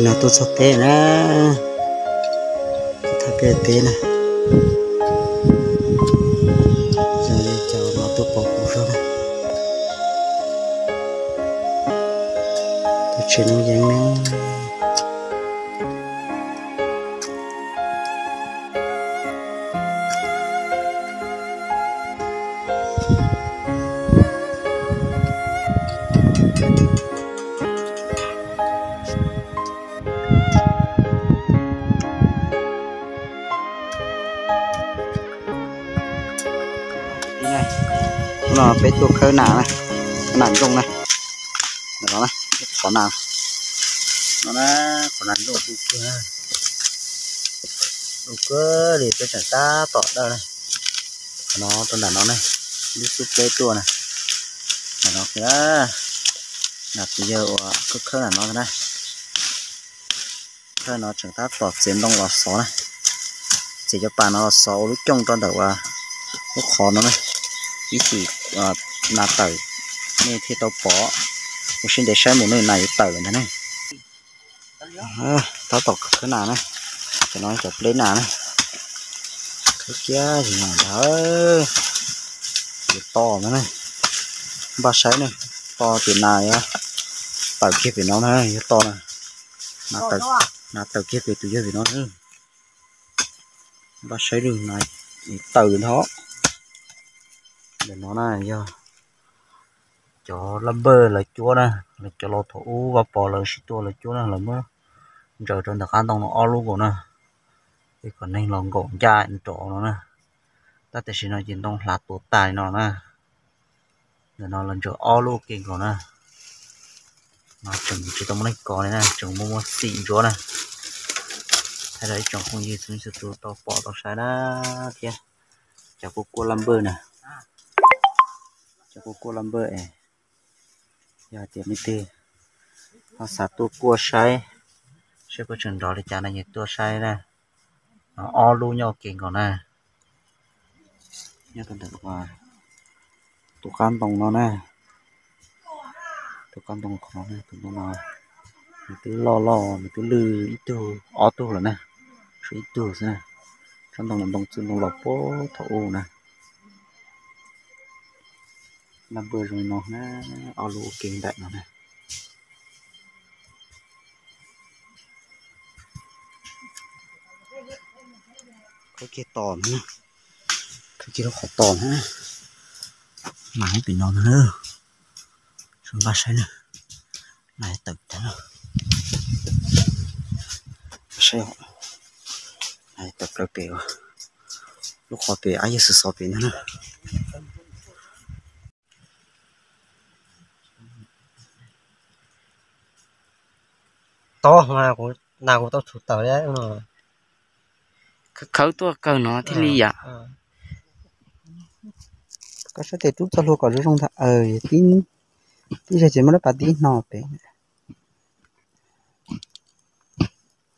No tuaj txog teb na, thaj peb teb na, cov no tuaj pom kuv zog na, tuaj tsev noob yeeb na. Hnub no peb tuaj khawb nas, khawb nas ntsooj na. Qhov nas, no na, qhov nas ntsooj du kawg, du kawg li, peb tseem tab tom dawj na. Qhov no rau nram no ne, lub xub peb tuaj na. Ntawm no, nas txiv yawg uas khawb khawb nram no na. Khawb no tseem tab tom txiav ntoo los xov na, txiav cov pas no los xov ua lub cooj rau ntawm uas lub qhov no na. Ib chim nas tawm nej thiaj tau pom, ua siab ntev saib mus ne, nas yuav tawm lawm ntag ne. Tab tom khawb nas na, cov no cov pleb nas na, khawb kiag li no ntag. Yuav to no na, npaj saib ne, to ces nas yuav tawm kiag pem no na, yuav to na. Nas tawm kiag pem tus yawg pem no na. Npaj saib lub nas tawm ntag. Ntawm no na yog cov laj npawj lawv cuab na, lawv cov laus thaum ub Vaj Pov lawv sib tua lawv cuab na, lawv muab ntsaws rau ntawm qab ntoo no ob lub nkaus na, es kom neeg los nkaum ncaj nrov no na. Tab tam sim no ces ntoo hlav tuav tas li no na. Ntawm no los ntsaws ob lub ua ke nkaus na. No tseem tsis tau muaj neeg kov li na, tseem muaj muaj xim ntsuav na. Thaij rau ib tsoom phooj ywg txhua leej txhua tus tau pom tau saib na, thiab cov kuaj kuaj laj npawj na, cov kuaj kuaj laj npawj es yog tias leej twg ho xav tuaj kuaj saib, saib kuaj tseem nrov li cas no ces tuaj saib na. No ob lub nyob ua ke nkaus na. Nyob rau ntawm tus qab ntoo no na, tus qab ntoo qhov no, tus ntoo no nws twb loj loj, nws twb lwj ib tug ob tug lawm na, tshuav ib tug xwb na. Tsob ntoo no ntoo txwj ntoo laus puag thaum ub na. Laj npawj zoo li no na, ob lub ua ke nraim no na. Khawb kiag tos na, khawb kiag lub qhov tos na, nas pem no na, npaj saib na, nas tawm tag na, saib, nas tawm plaws pem, lub qhov pem ab yawg xov xov pem ntag na. Tod, nas kuv tau txhuv tawm li no. Khawb tuaj kawg no thiaj li yam. Koj saib tes rub txoj hlua kom zoo zoo ntag. Tib, tib zag ces muab lab pas tib hno pem.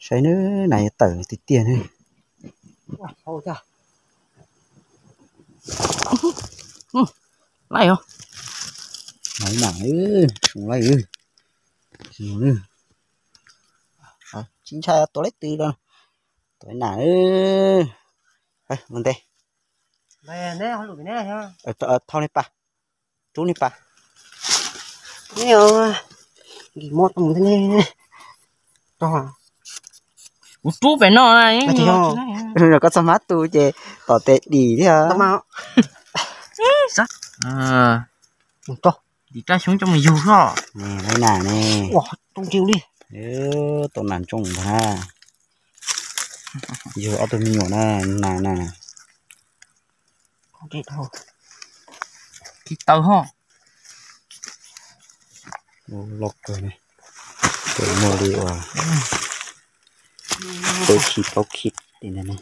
Saib na, nas yuav tawm tiag tiag ne. Laij os. Laij nas, zoo laij. Tsis ntshai tuav leej twg los, tuav nas. Mus nte, thau nej pas, rub nej pas. Nkis mos tau mus ne. Kuv rub pem no. Koj txog mab tu ces tom tes dim thiab. Dim rab xyoob coj mus yug hlo. Laij nas ne. Tau nas ntsooj ntag. Yug ob tug me nyuam na, nas na. Kis taw ho. Loj kawg ne, tes muag li uas peb khib plaub khib li ntag ne.